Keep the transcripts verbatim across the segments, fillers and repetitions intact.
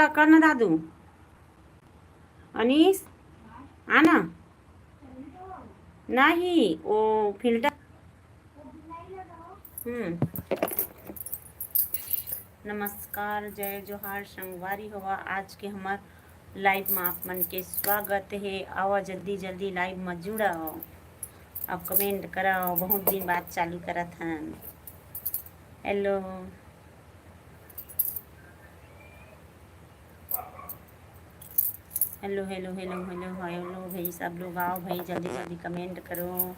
कर ना दादू। अनीस, आना। नहीं, वो फिल्टर। हम्म। नमस्कार, जय जोहार, संगवारी हो। आज के हमर लाइव में आप मन के स्वागत हे। आवा जल्दी जल्दी लाइव में जुड़ा हो, अब कमेंट करा हो। बहुत दिन बाद चालू करत हन। Hello, hello, hello, hello, hello, hello भाई, सब लोग आओ भाई, जल्दी जल्दी कमेंट करो।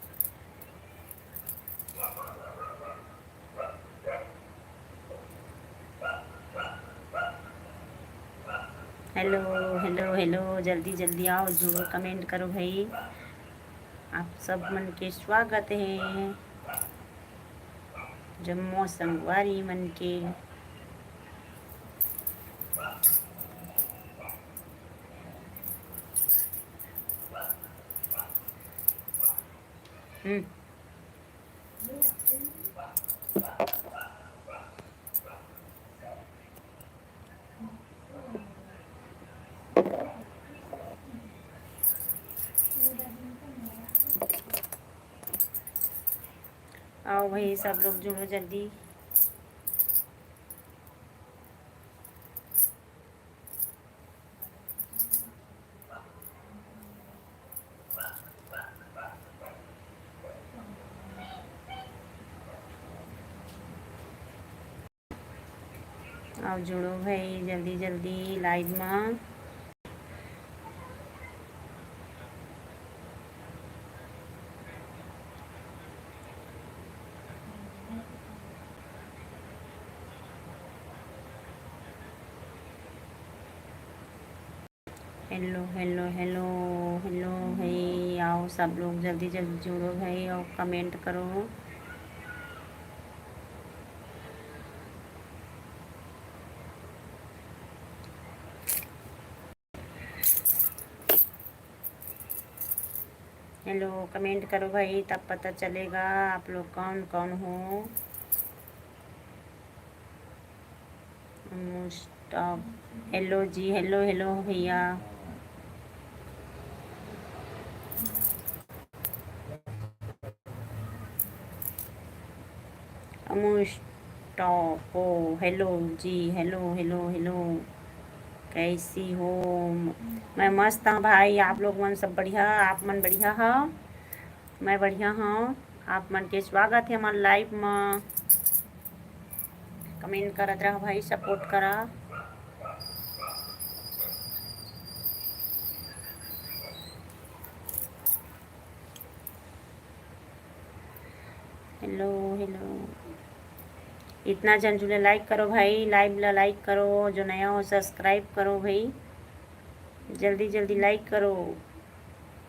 हेलो, हेलो, हेलो, जल्दी जल्दी आओ, जुड़ो, कमेंट करो भाई। आप सब मन के स्वागत हे, जम्मो संगवारी मन के। हम्म। आओ भाई, सब लोग जुड़ो जल्दी। आओ जुड़ो भाई जल्दी जल्दी लाइव में। हेलो, हेलो, हेलो, हेलो भाई, आओ सब लोग जल्दी जल्दी जुड़ो भाई और कमेंट करो। हेलो, कमेंट करो भाई, तब पता चलेगा आप लोग कौन कौन हो। अनुष्टॉप, हेलो जी, हेलो, हेलो भैया। अनुष्टॉपो, हेलो जी, हेलो, हेलो, हेलो, कैसी हो? मैं मस्त हूँ भाई, आप लोग मन सब बढ़िया, आप मन बढ़िया हो? मैं बढ़िया हूँ, आप मन के स्वागत है हमारे लाइव में। कमेंट करत रहा भाई, सपोर्ट करा। हेलो, हेलो, इतना जन जुड़े, लाइक करो भाई, लाइव ला लाइक करो, जो नया हो सब्सक्राइब करो भाई, जल्दी जल्दी लाइक करो।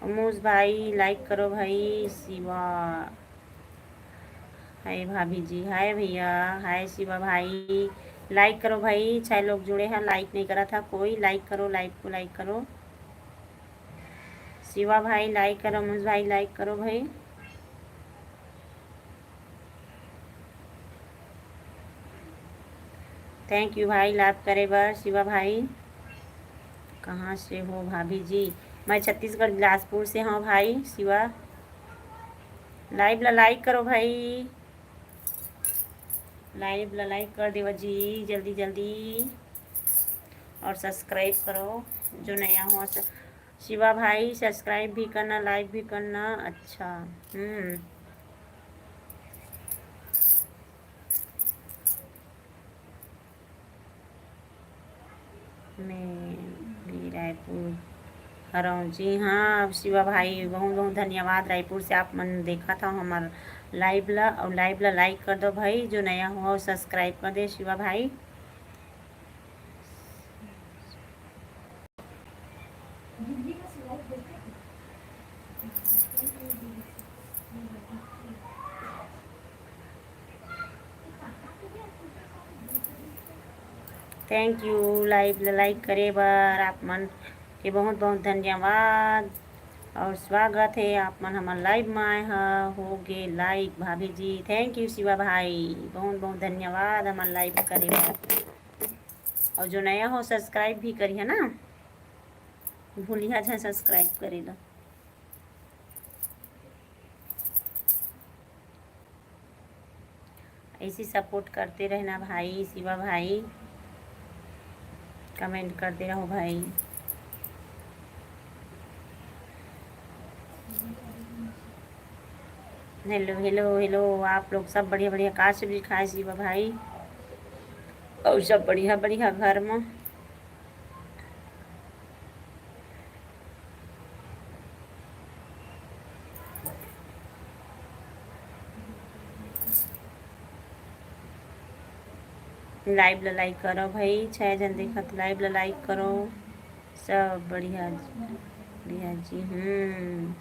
अमूज भाई लाइक करो भाई। शिवा, हाय भाभी जी, हाय भैया, हाय शिवा भाई, लाइक करो भाई। छह लोग जुड़े हैं, लाइक नहीं करा था कोई, लाइक करो, लाइव को लाइक करो। शिवा भाई लाइक करो, अमूज भाई लाइक करो भाई। थैंक यू भाई, लाइव करे बर शिवा भाई। कहाँ से हो भाभी जी? मैं छत्तीसगढ़ बिलासपुर से हूँ भाई। शिवा, लाइव ला लाइक करो भाई, लाइव ला लाइक कर देवा जी जल्दी जल्दी, और सब्सक्राइब करो जो नया हो। शिवा भाई सब्सक्राइब भी करना, लाइक भी करना। अच्छा, हम्म। मैं भी रायपुर हरौं। जी हाँ, शिवा भाई, बहुत बहुत धन्यवाद। रायपुर से आप मन देखा था हमार लाइव ला, और लाइव ला लाइक कर दो भाई, जो नया हो सब्सक्राइब कर दे शिवा भाई। थैंक यू, लाइव ला लाइक करे बर आप मन के बहुत बहुत धन्यवाद और स्वागत है। आप मन हमर लाइव में आए ह, हो गे लाइक भाभी जी। थैंक यू शिवा भाई, बहुत बहुत धन्यवाद हमर लाइव करे बर। और जो नया हो, subscribe भी करिहा ना, भूलिहा झन subscribe करे ला। ऐसी support करते रहना भाई, शिवा भाई, comment करते रहो भाई। Hello, hello, hello, आप लोग सब बढ़िया, बढ़िया, का सब्जी खाए शिवा भाई? और सब बढ़िया, बढ़िया घर में? Live ला like करो भाई, छह जन देखत, live ला like करो। सब बढ़िया, बढ़िया जी। हम्म,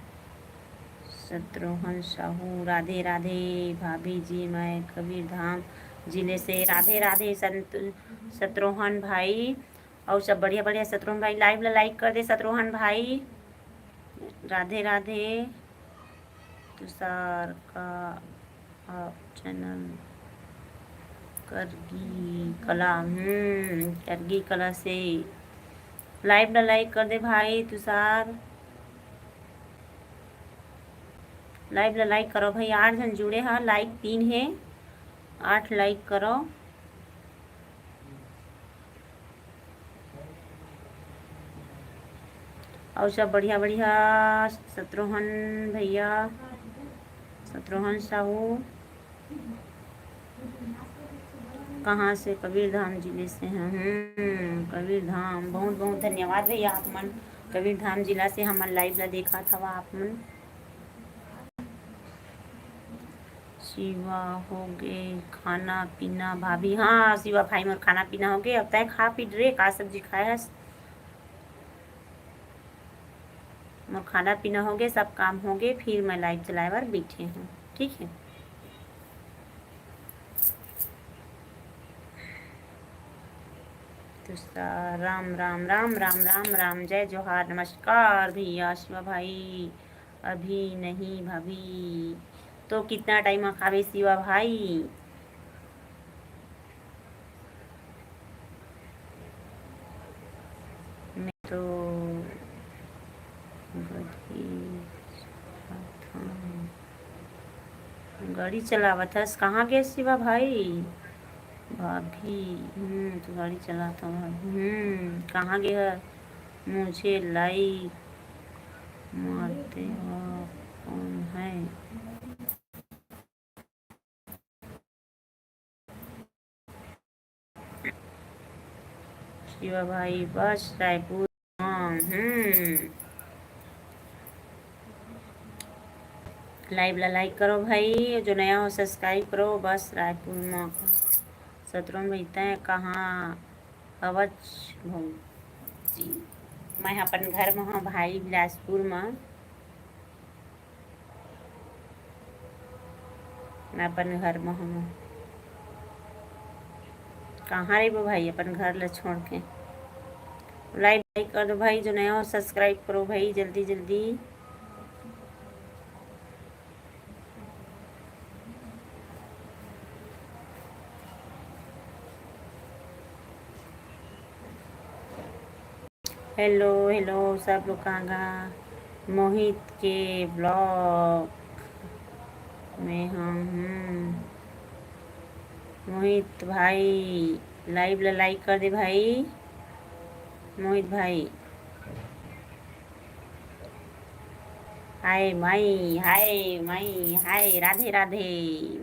शत्रुघ्न साहू, राधे राधे भाभी जी, मैं कबीर धाम जिले से। राधे राधे संत-, शत्रुघ्न भाई। और सब बढ़िया, बढ़िया। शत्रुघ्न भाई, live ला like कर दे शत्रुघ्न भाई। राधे राधे। तुषार का आप channel करगी कला, हम्म, करगी कला से। Live ला like कर दे भाई तुषार, live ला like करो भाई। आठ जन जुड़े हा, like तीन है, आठ like करो। और सब बढ़िया बढ़िया। शत्रुघ्न भैया, शत्रुघ्न साहू, कहाँ से? कबीर धाम जिले से हैं। हम्म, कबीर धाम। बहुत बहुत धन्यवाद भैया, आप मन कबीर धाम जिला से हमर live ला देखत हवा आप मन। शिवा, हो गे खाना पीना भाभी? हाँ शिवा भाई, मोर खाना पीना हो गे। अब तय खा पी रे, का सब्जी खाए हस? मोर खाना पीना हो गे, सब काम हो गे, फिर मैं live चलाए बर बैठे हूँ, ठीक है। तो सा-, राम राम राम राम राम राम, जय जोहार, नमस्कार भैया शिवा भाई। अभी नहीं भाभी। तो कितना time में खाबे शिवा भाई? मैं तो गढ़ी चलाथन। गाड़ी चलावत हस, कहाँ गे शिवा भाई? भाभी, हम्म, तो गाड़ी चलाता हूँ भाभी। हम्म, कहाँ गे है? मुझे like मारते हो, कौन है? शिवा भाई, बस रायपुर। हाँ, हम्म। Live ला like करो भाई, जो नया हो subscribe करो। बस रायपुर में शत्रुघ्न भाई, तैं कहाँ हवच भौजी? मैं अपन घर में हूँ भाई, बिलासपुर में। मैं अपन घर में हूँ। कहाँ रहिबो भाई अपन घर ला छोड़ के? Live like कर दो भाई, जो नया हो subscribe करो भाई, जल्दी जल्दी। Hello, hello, सब लोग कहाँ गा? मोहित के vlog में हम, हम्म। मोहित भाई, live ला like कर दे भाई। मोहित भाई, हाय माई, हाय माई, हाय, राधे राधे,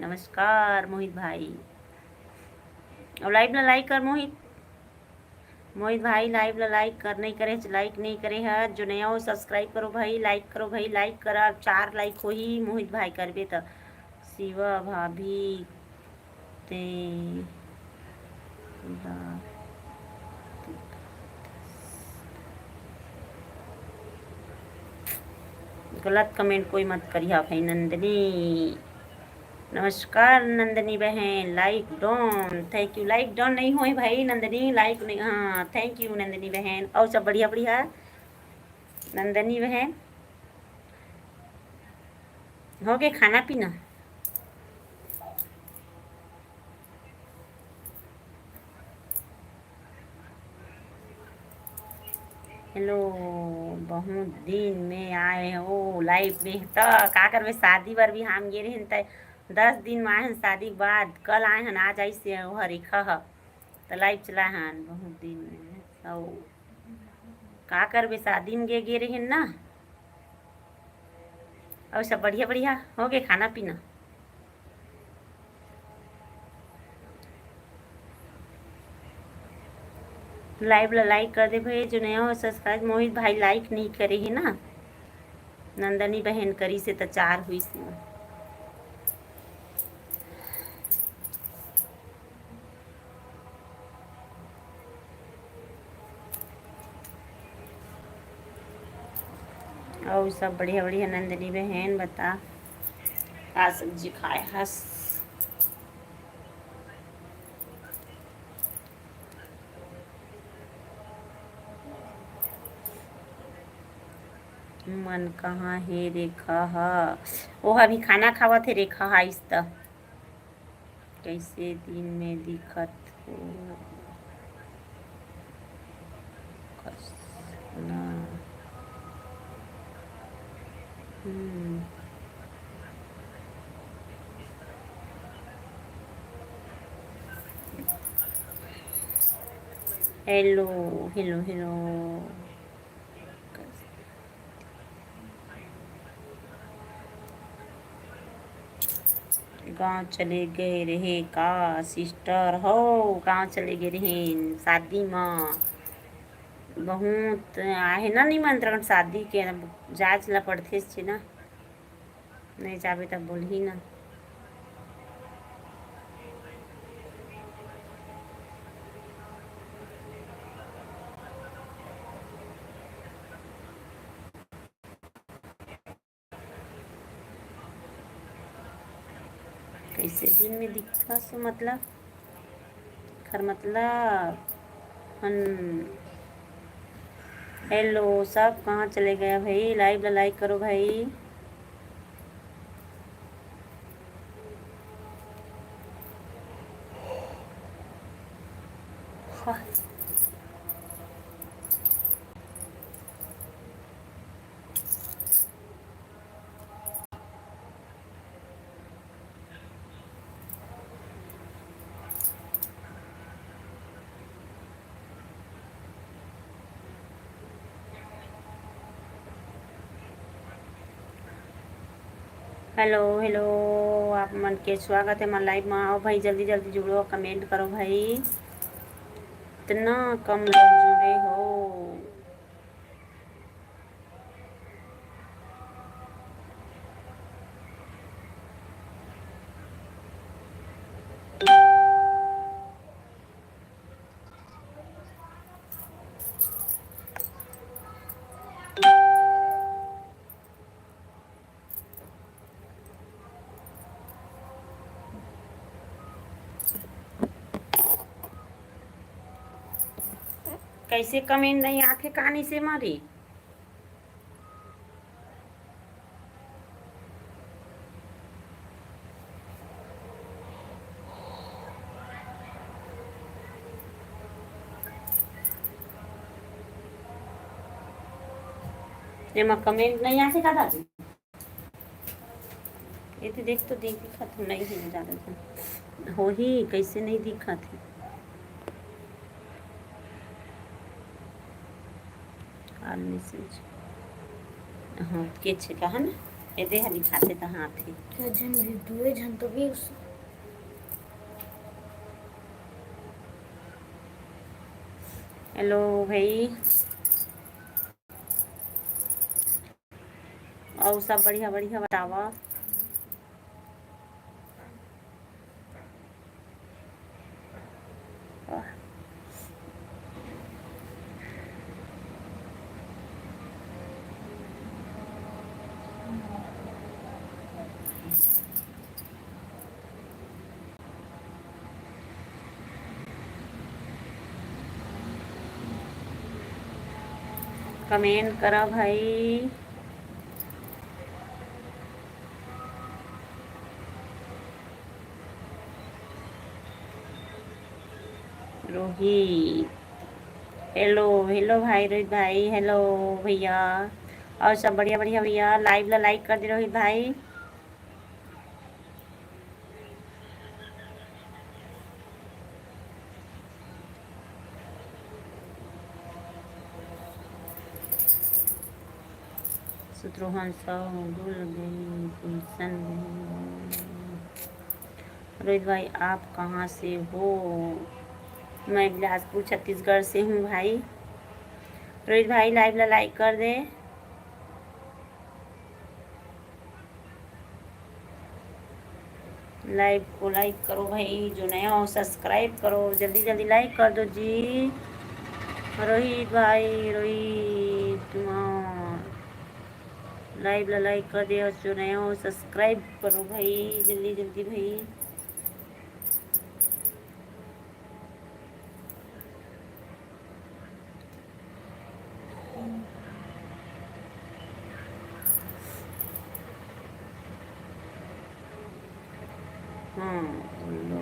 नमस्कार मोहित भाई। और live ला like कर मोहित। मोहित भाई, live ला like कर, नहीं करे, like नहीं करे है, जो नया हो subscribe करो भाई, like करो भाई, like करा, चार like होही मोहित भाई करबे त। शिवा भाभी, ते गलत comment कोई मत करिहा भाई। नंदिनी, नमस्कार नंदिनी बहन, like done, thank you। Like done नहीं होए भाई नंदिनी, like नहीं, हाँ, thank you नंदिनी बहन। और सब बढ़िया बढ़िया नंदिनी बहन, हो गए खाना पीना? हेलो, बहुत दिन में आए हो लाइव में। त का करबे, शादी बर भी हम गे रहिन, त दस दिन में आए हन शादी के बाद। कल आए हन, आज आइस हे ओहर रेखा ह, त लाइव चलाए हन बहुत दिन में। अउ का करबे, शादी में गे, गे रहिन ना। अउ सब बढ़िया बढ़िया हो गे खाना पीना। लाइव ला लाइक कर दे भाई, जो नया हो सब्सक्राइब। मोहित भाई लाइक नहीं करे हे ना, नंदनी बहन करी से त चार हुई से। अउ सब बढ़िया बढ़िया। नंदनी बहन बता, का सब्जी खाए हस? मन कहाँ हे रेखा ह? ओह अभी खाना खावत हे रेखा ह, आइस त। कैसे दिन में दिखत हो? कस-, ना। हम्म। Hello, hello, hello. गाँव चले गए रहे का सिस्टर हो? गाँव चले गए रहे शादी म। बहुत आहे ना निमंत्रण शादी के, अब जाए ला पड़थे छे ना, नहीं जाबे तब बोलही ना। कैसे दिन में दिखत हो, मतलब? खर मतलब, हन, हेलो, सब कहाँ चले गए भाई? लाइव ला लाइक करो भाई। हेलो, हेलो, आप मन के स्वागत है हमारे लाइव में। आओ भाई, जल्दी जल्दी जुड़ो, कमेंट करो भाई। इतना कम लोग जुड़े हो। कैसे कमेंट नहीं आथे कहानी से मारी? एमा कमेंट नहीं आथे का दादी? ये तो देख, तो देख दिखत नहीं है ज्यादा से। होही, कैसे नहीं दिखत है? All message। हाँ, के छे कहा ना? ये दे, दिखाते तो हाथ ही। तो झन भी, दुए झन तो भी उस हेलो भाई। अउ सब बढ़िया बढ़िया बतावा। कमेंट करा भाई। रोहित, हेलो, हेलो भाई रोहित भाई, हेलो भैया। और सब बढ़िया, बढ़िया भैया, लाइव ला लाइक कर दे रोहित भाई। शत्रुघ्न साहू भूल गई, गुलशन गई। रोहित भाई, आप कहाँ से हो? मैं बिलासपुर, छत्तीसगढ़ से हूँ भाई। रोहित भाई, लाइव ला लाइक कर दे। लाइव को लाइक करो भाई, जो नया हो सब्सक्राइब करो, जल्दी जल्दी लाइक कर दो जी। रोहित भाई, रोहित कुमार, लाइव ला लाइक कर दे, और जो नया हो सब्सक्राइब करो भाई, जल्दी जल्दी भाई। हाँ, बोलो।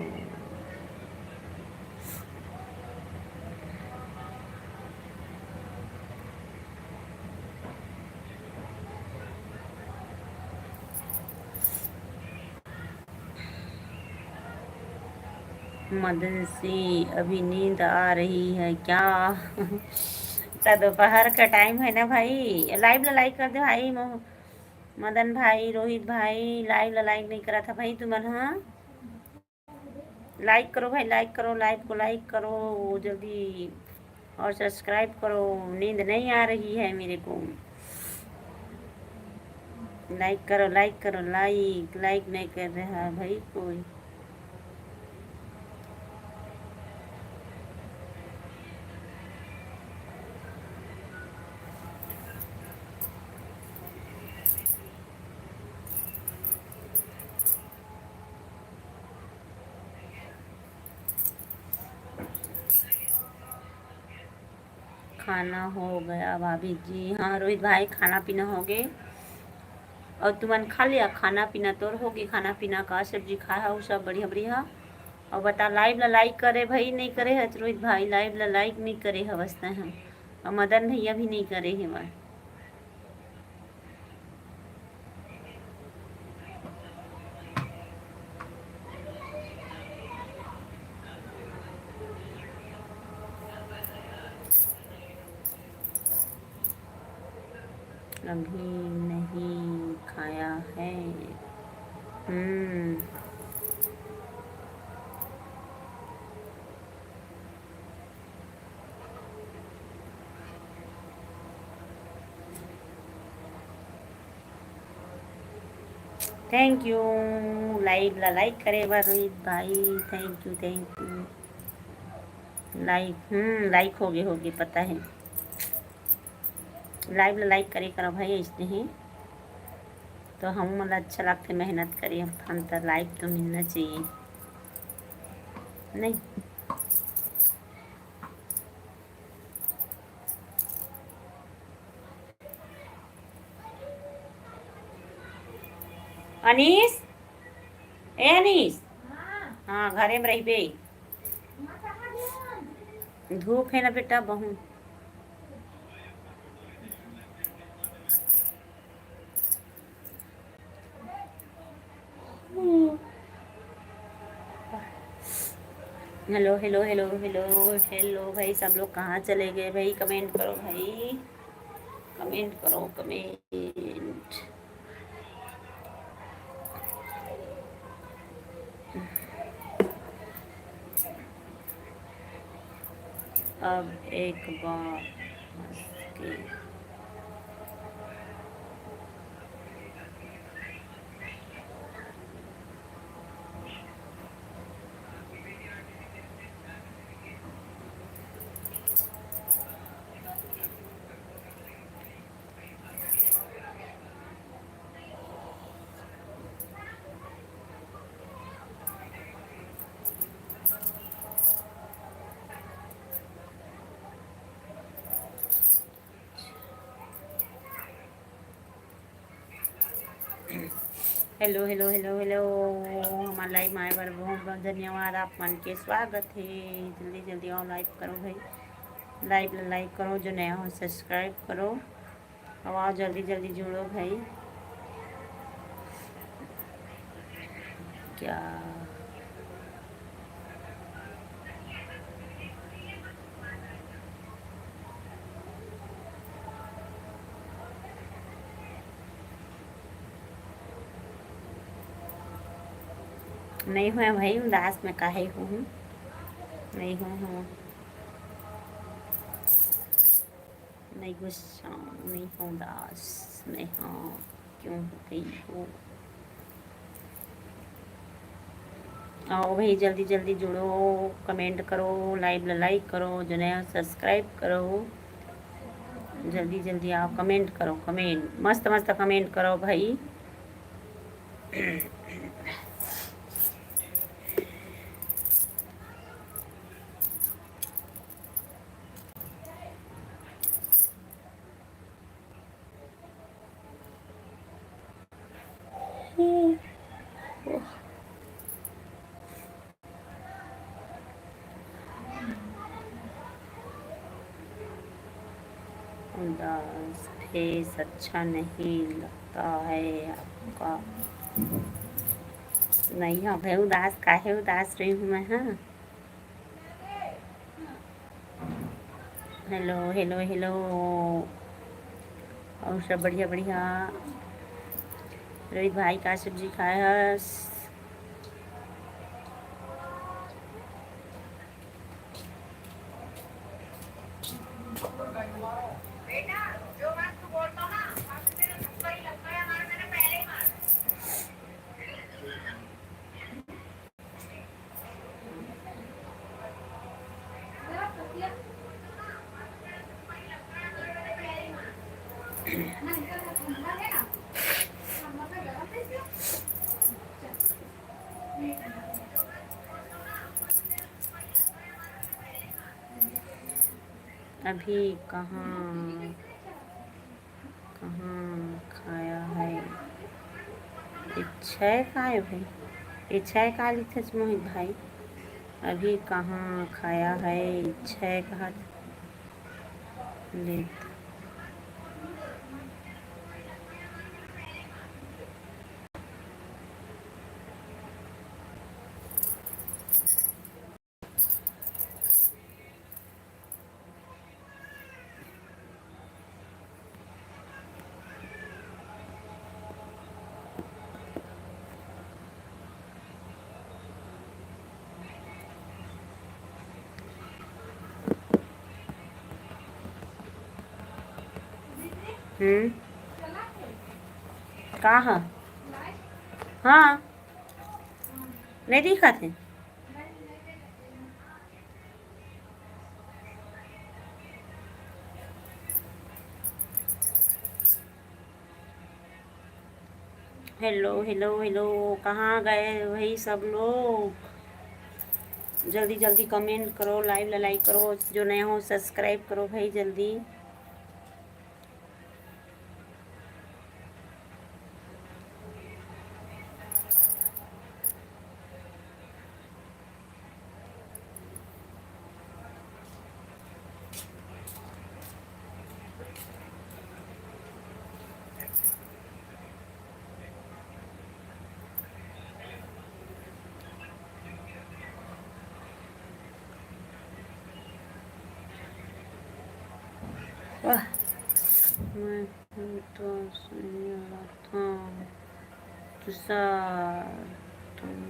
मदन सिंह, अभी नींद आ रही है क्या? त दोपहर का टाइम है ना भाई। लाइव ला लाइक कर दे भाई, मो-, मदन भाई, रोहित भाई, लाइव ला लाइक नहीं करा था भाई तुमन, हाँ? लाइक करो भाई, लाइक करो, लाइव को लाइक करो जल्दी, और सब्सक्राइब करो। नींद नहीं आ रही है मेरे को। लाइक करो, लाइक करो, लाइक, लाइक नहीं कर रहा भाई कोई। खाना हो गया भाभी जी। हाँ रोहित भाई, खाना पीना हो गए। और तुमन खा लिया खाना पीना? तोर हो गए खाना पीना, का सब्जी खाए हव? सब बढ़िया बढ़िया। और बता, लाइव ला लाइक करे भाई, नहीं करे है रोहित भाई, लाइव ला लाइक नहीं करे है बस तैं ह। और मदन भैया भी नहीं करे है भाई। अभी नहीं खाया है। हम्म। Thank you, लाइव ला लाइक करे बर रोहित भाई, thank you, thank you। लाइक, हम्म, लाइक होगे, होगे, पता है। लाइव ला लाइक करे करो भाई, ऐसने ही तो हम मन ला अच्छा लगथे, मेहनत करी हम, हम तो लाइव तो मिलना चाहिए, नहीं? अनीस, ए अनीस, हाँ, घरे में रहिबे। धूप है ना बेटा, बहुत। Hello, hello, hello, hello, hello भाई, सब लोग कहाँ चले गए भाई? कमेंट करो भाई, कमेंट करो, कमेंट। अब एक बार हंस के हेलो, हेलो, हेलो, हेलो, हमार लाइव में आए बर बहुत बहुत धन्यवाद। आप मन के स्वागत है। जल्दी जल्दी आओ, लाइव करो भाई, Live ला like करो, जो नया हो subscribe करो। अब आओ, जल्दी जल्दी जुड़ो भाई। क्या नहीं हुए भाई, उदास में काहे हूँ, नहीं हुए हूँ। नहीं गुस्सा, नहीं हूँ उदास, नहीं हूँ, क्यों हो गई हो? आओ भाई, जल्दी जल्दी जुड़ो, comment करो, live ला like करो, जो नया subscribe करो, जल्दी जल्दी आओ, comment करो, comment, मस्त मस्त comment करो भाई। उदास face अच्छा नहीं लगता है आपका। नहीं हो भाई उदास, काहे उदास रही हूँ मैं? हाँ, hello, hello, hello। और सब बढ़िया बढ़िया। रोहित भाई, का सब्जी खाए हस? अभी कहाँ, कहाँ खाया है? इच्छा है का है भाई? इच्छा है का लिखत मोहित भाई? अभी कहाँ खाया है? इच्छा है कहा लेत। हम्म, का ह? हाँ, नहीं दिखा थे। Hello, hello, hello, कहाँ गए भाई सब लोग? जल्दी जल्दी comment करो, live ला like करो, जो नया हो subscribe करो भाई जल्दी। वाह, मैं तो सही वाला था। तुषार, तुम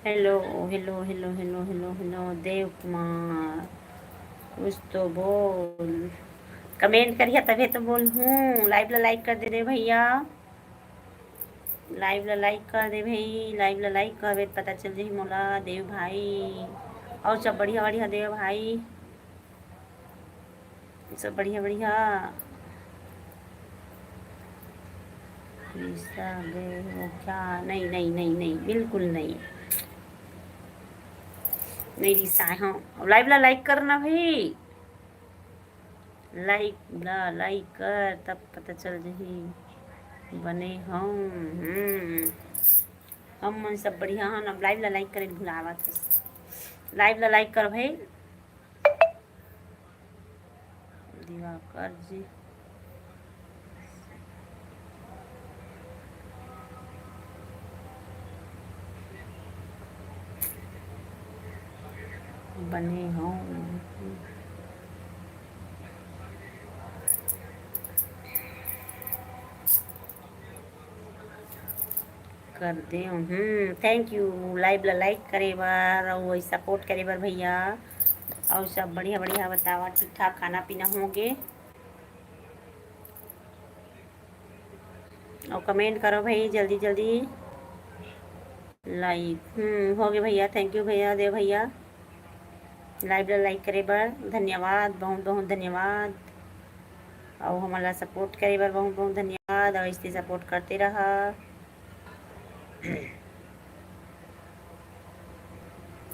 Hello, hello, hello, hello, hello, hello, Dev Kumar, कुछ तो बोल। Comment करिया तभे तो बोलहूँ। Live ला like कर दे दे भैया, live ला like कर दे भाई, live ला like करबे त पता चल जाही मोला देव भाई। और सब बढ़िया बढ़िया देव भाई। सब बढ़िया बढ़िया। रिसा गए हो क्या? नहीं, नहीं, नहीं, नहीं, बिल्कुल नहीं। नहीं रिसाए हंव। अब लाइव ला लाइक करना भाई, लाइव ला लाइक कर, तब पता चल जही। बने हंव। हम्म, हम मन सब बढ़िया हन। अब लाइव ला लाइक करे भुलावत हस। लाइव ला लाइक कर भाई। दिवाकर जी। बने हंव। कर दे। हम्म, thank you। लाइव ला लाइक करे बर अउ वही सपोर्ट करे बर भैया। अउ सब बढ़िया बढ़िया बतावा, ठीक ठाक खाना पीना होगे? अउ कमेंट करो भाई जल्दी जल्दी। लाइव, हम्म, होगे भैया। Thank you भैया, देव भैया। लाइव ला लाइक करे बर धन्यवाद, बहुत बहुत धन्यवाद। अउ हमन ला सपोर्ट करे बर बहुत बहुत धन्यवाद। अउ ऐसे सपोर्ट करते रहा।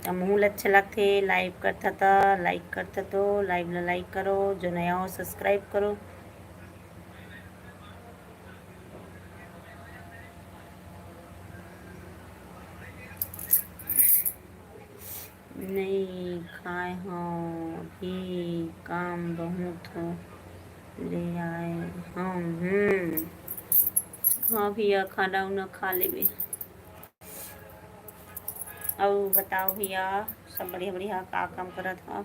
त मुहूँ ल अच्छा लगथे, लाइव करथा त, लाइक करथा तो लाइव ला लाइक करो, जो नया हो सब्सक्राइब करो। नहीं खाए हंव, अभी काम बहुत हो ले आए हंव। हम्म, हाँ भैया, खाना उना खा लेबे। अउ बताओ भैया, सब बढ़िया बढ़िया, का काम करत हव?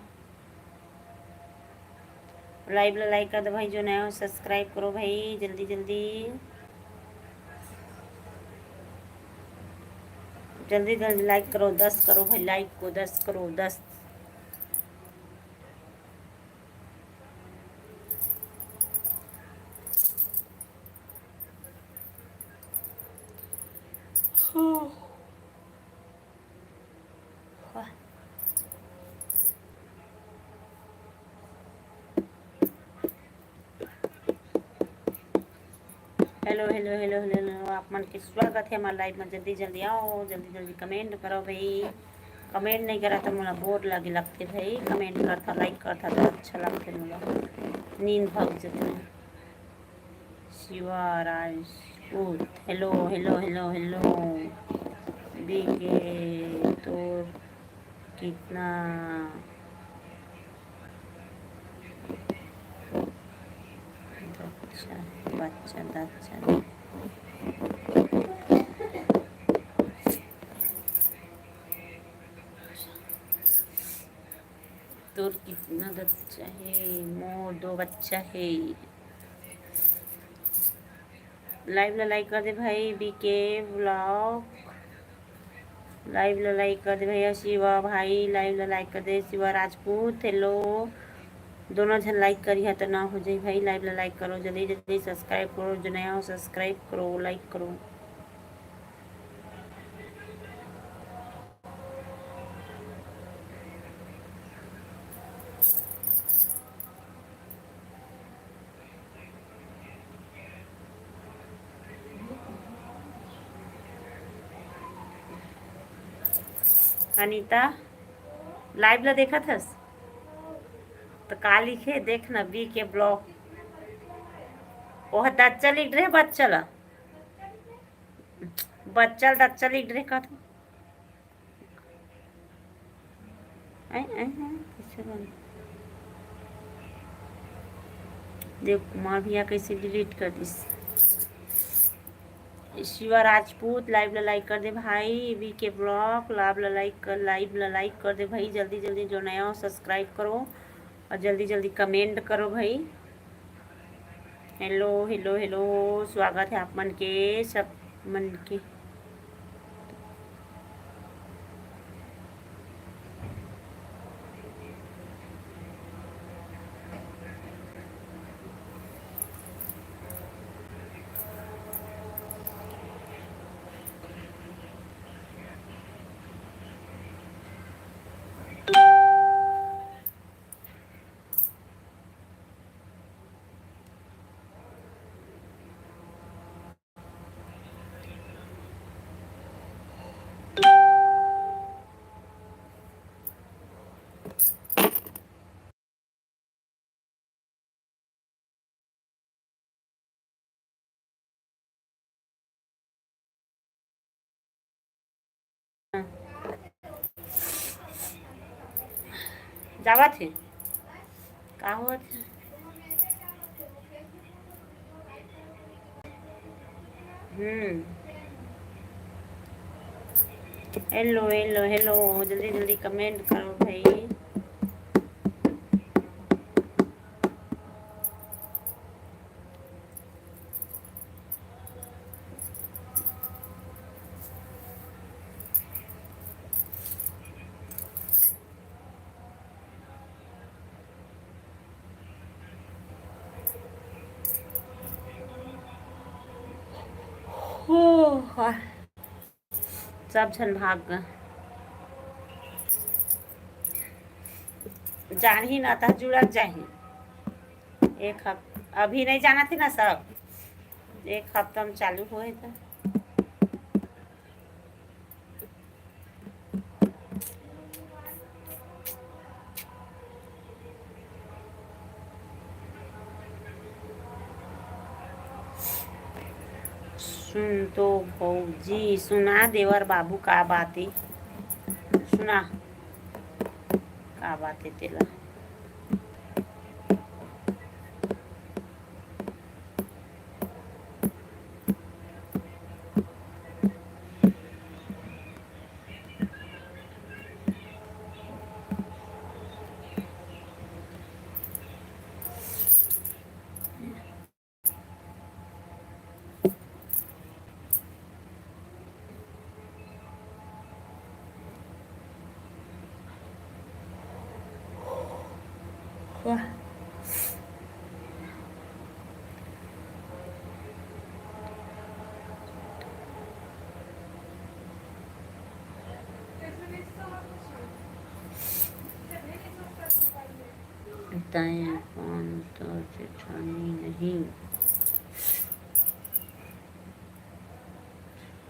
लाइव ला लाइक कर दो भाई, जो नया हो सब्सक्राइब करो भाई, जल्दी जल्दी, जल्दी जल्दी लाइक करो, दस करो भाई, लाइक को दस करो, दस। Hello hello hello hello hello, आप मन के स्वागत हे हमर लाइव में। जल्दी जल्दी आओ, जल्दी जल्दी कमेंट करो भाई। कमेंट नहीं करा तो मोला बोर लगे लगथे भाई। कमेंट करथा, लाइक करथा तो अच्छा लगथे मोला। नींद भाग जथे। Shiva Rajput, hello hello hello hello. बीके तोर कितना बच्चा, बच्चा, बच्चा। तोर कितना बच्चा हे? मोर दो बच्चा हे। लाइव ला लाइक कर दे भाई, बीके ब्लॉग। लाइव ला लाइक कर दे भैया, शिवा भाई, लाइव ला लाइक कर दे, शिवा राजपूत, हेलो। दोनों झन लाइक करिहा त ना हो जाई भाई। लाइव ला लाइक करो, जल्दी जल्दी सब्सक्राइब करो, जो नया हो सब्सक्राइब करो, लाइक करो। अनिता, लाइव ला देखत हस? त का लिखे, देख ना, बीके ब्लॉग। ओह दच्चा लिख रहे, बच्चा ला। बच्चा ला दच्चा लिख रहे, कहत। ऐ, ऐ, ऐ, कइसे बन-, देव कुमार भैया कइसे डिलीट कर दिस। शिवा राजपूत, लाइव ला लाइक कर दे भाई। बीके ब्लॉग, लाइव ला लाइक कर, लाइव ला लाइक कर दे भाई। जल्दी जल्दी जो नया हो, सब्सक्राइब करो अउ जल्दी जल्दी कमेंट करो भाई। हेलो हेलो हेलो, स्वागत हे आप मन के, सब मन के। जावत हे। का होत हे? हम्म। हेलो, हेलो, हेलो, जल्दी, जल्दी comment करो भाई। हो, वाह। सब झन भाग गे। जानही ना, त जुड़त जाही। एक हफ-, अभी नहीं जाना थे ना सब, एक हफ्ता में चालू होए त। सुन तो भौजी, सुना देवर बाबू का बात हे, सुना का बात हे तेला। वाह। तैं अपन तो जेठानी नहीं।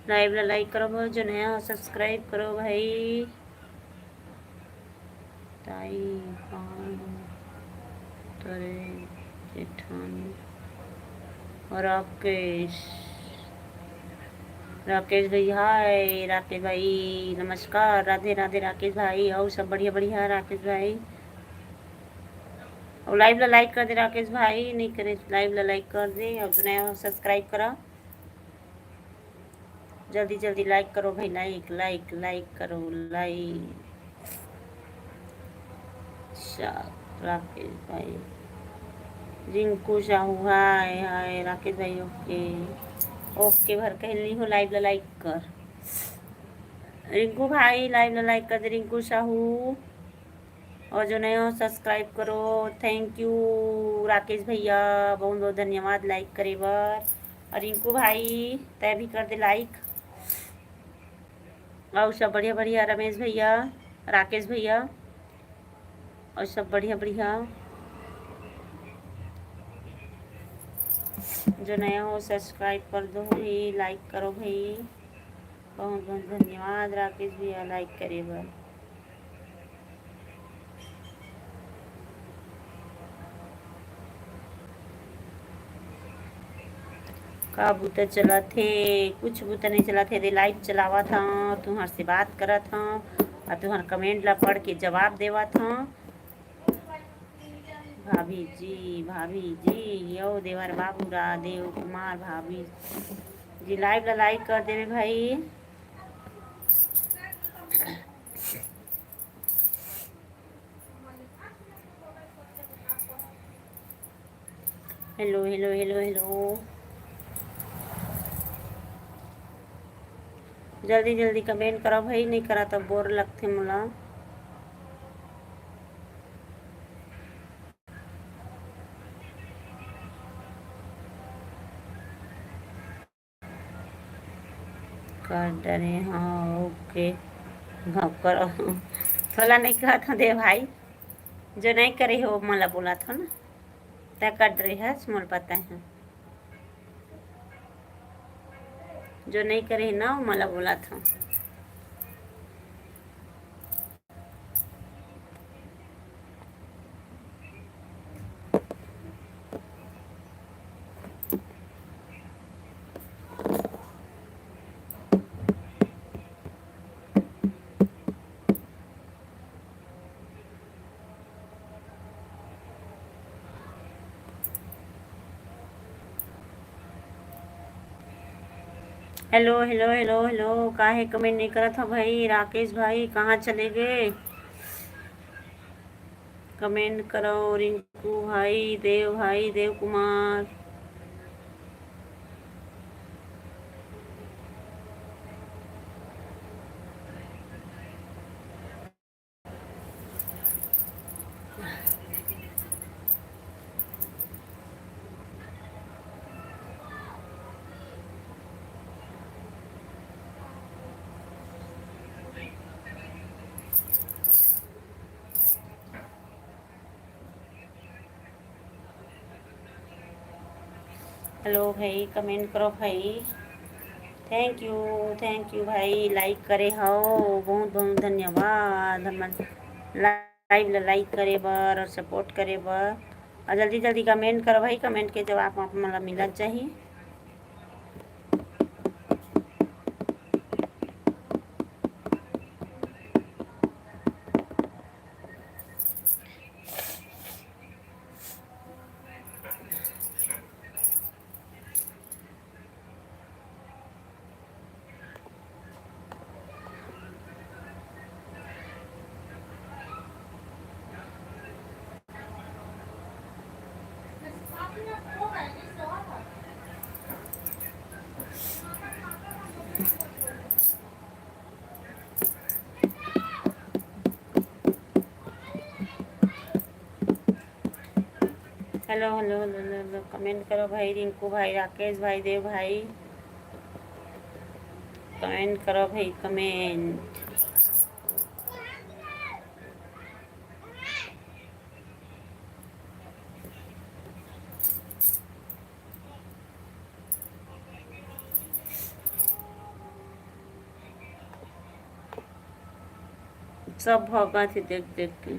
Live ला like करो भाई, जो नया हो subscribe करो भाई। ताई कौन तोरे जेठानी? राकेश, राकेश भाई, हाय राकेश भाई, नमस्कार, राधे राधे राकेश भाई। और सब बढ़िया बढ़िया राकेश भाई। और live ला like कर दे राकेश भाई, नहीं करे live ला like कर दे, और जो नया हो subscribe करा। जल्दी जल्दी like करो भाई, like, like, like करो, like। अच्छा, राकेश भाई, रिंकू साहू, हाय हाय राकेश भाई, OK, OK भर कह ली हो, live ला like कर। रिंकू भाई, live ला like कर दे, रिंकू साहू। और जो नया हो subscribe करो। Thank you राकेश भैया, बहुत बहुत धन्यवाद like करे बर। और रिंकू भाई, तैं भी कर दे like। और सब बढ़िया बढ़िया रमेश भैया, राकेश भैया, और सब बढ़िया बढ़िया। जो नया हो subscribe कर दो भाई, like करो भाई। बहुत बहुत धन्यवाद राकेश भैया like करे बर। का बूता चलत हे? कुछ बूता नहीं चलत हे, दे live चलावत हव, तुम्हर से बात करत हव और तुम्हर comment ला पढ़ के जवाब देवत हव। भाभी जी, भाभी जी, यो देवर बाबू राधेव कुमार, भाभी जी live ला like कर देवे भाई। Hello, hello, hello, hello। जल्दी जल्दी comment करो भाई, नहीं करा तो bore लगथे मोला। कर डरे, हाँ, OK। घाव करो। तोला नहीं कहत हूँ दे भाई, जो नहीं करे हो मोला बोलत हो ना, तै कर डरे हस, मोला पता है। जो नहीं करे है ना, वो मोला बोलत हो। हेलो, हेलो, हेलो, हेलो, काहे कमेंट नहीं करत हो भाई? राकेश भाई कहाँ चले गए? कमेंट करो, रिंकू भाई, देव भाई, देव कुमार। हेलो भाई, कमेंट करो भाई। थैंक यू, थैंक यू भाई, लाइक करे हो, बहुत बहुत धन्यवाद। हमर लाइव ला लाइक करे बर और सपोर्ट करे बर। और जल्दी जल्दी कमेंट करो भाई, कमेंट के जवाब आप मन ला मिलत जाही। Hello, hello, hello, hello, hello, comment करो भाई, रिंकू भाई, राकेश भाई, देव भाई, कमेंट करो भाई, कमेंट। सब भगत ही देख देख के।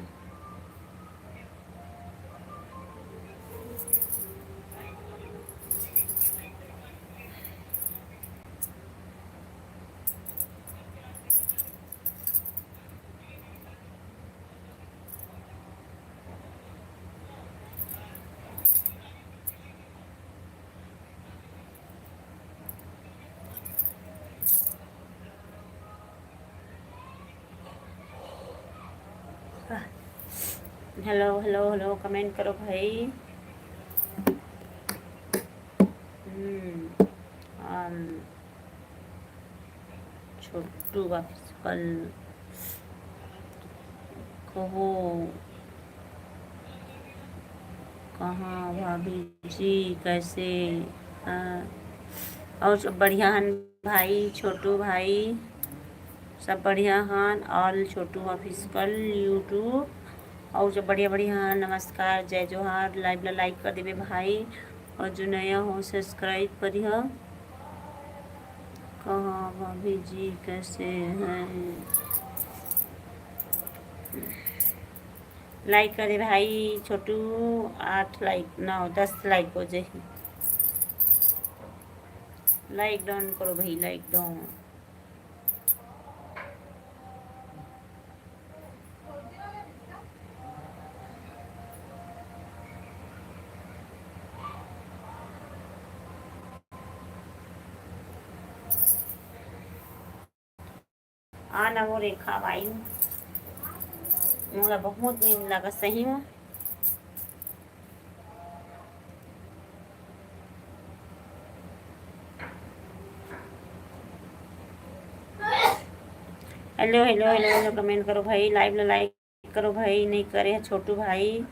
हेलो, हेलो, हेलो, कमेंट करो भाई। हम्म, आम, छोटू वापस कल कहो, कहाँ भाभी जी, कैसे? हाँ, और सब बढ़िया हन भाई, छोटू भाई, सब बढ़िया हन। ऑल छोटू ऑफिशियल यूट्यूब, और सब बढ़िया बढ़िया हन। नमस्कार, जय जोहार। लाइव ला लाइक कर देबे भाई, और जो नया हो सब्सक्राइब करिहा। कहाँ भाभी जी, कैसे हैं? लाइक करे भाई छोटू, आठ लाइक, नौ, दस लाइक हो जाही। लाइक डाउन करो भाई, लाइक डाउन। आना वो रेखा भाई, मोला बहुत नींद लगा सही में। Hello, hello, hello, hello, comment करो भाई, लाइव ला लाइक करो भाई, नहीं करे है छोटू भाई,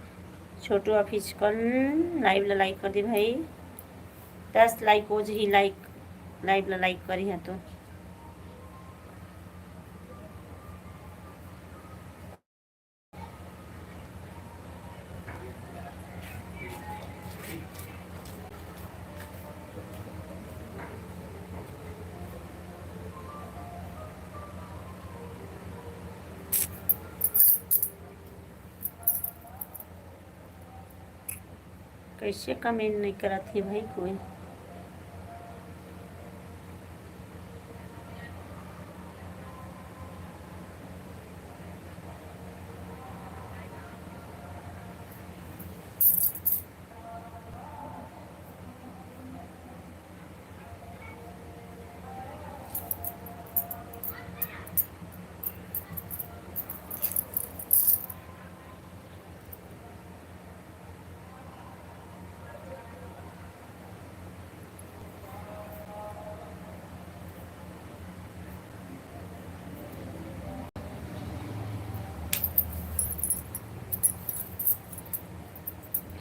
छोटू ऑफिशियल लाइव ला लाइक कर दे भाई, दस लाइक हो जही, लाइक, लाइव ला लाइक करी है तो। कैसे कमेंट नहीं करत हे भाई कोई?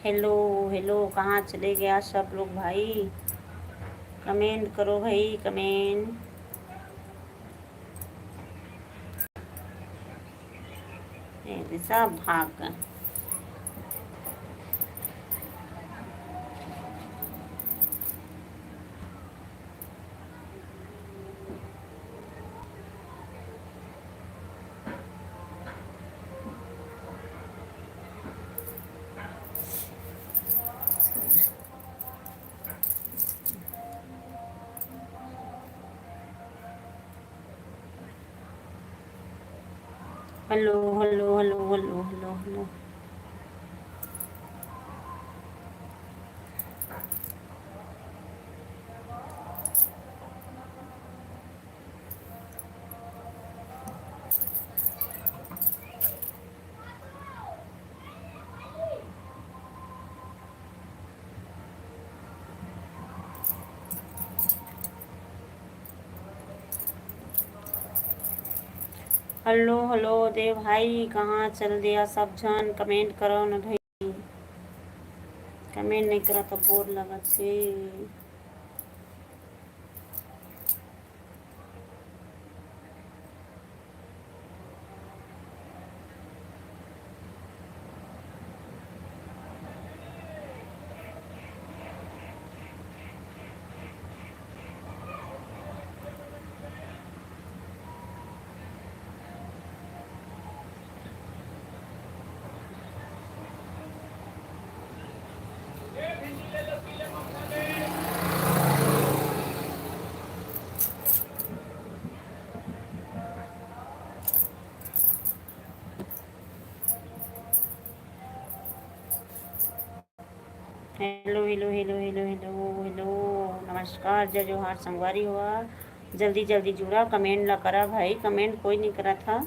हेलो, हेलो, कहाँ चले गया सब लोग भाई? कमेंट करो भाई, कमेंट। ये सब भाग गए। Hello, hello, hello, hello, hello, hello. Hello, hello, Dev भाई, कहाँ चल दिया सब झन? कमेंट करो न भाई, कमेंट नहीं करा तो बोर लगत हे। Hello, hello, hello, hello, hello, hello, नमस्कार, जय जोहार संगवारी हो। जल्दी जल्दी जुड़ा, कमेंट ला करा भाई, कमेंट कोई नहीं करा था।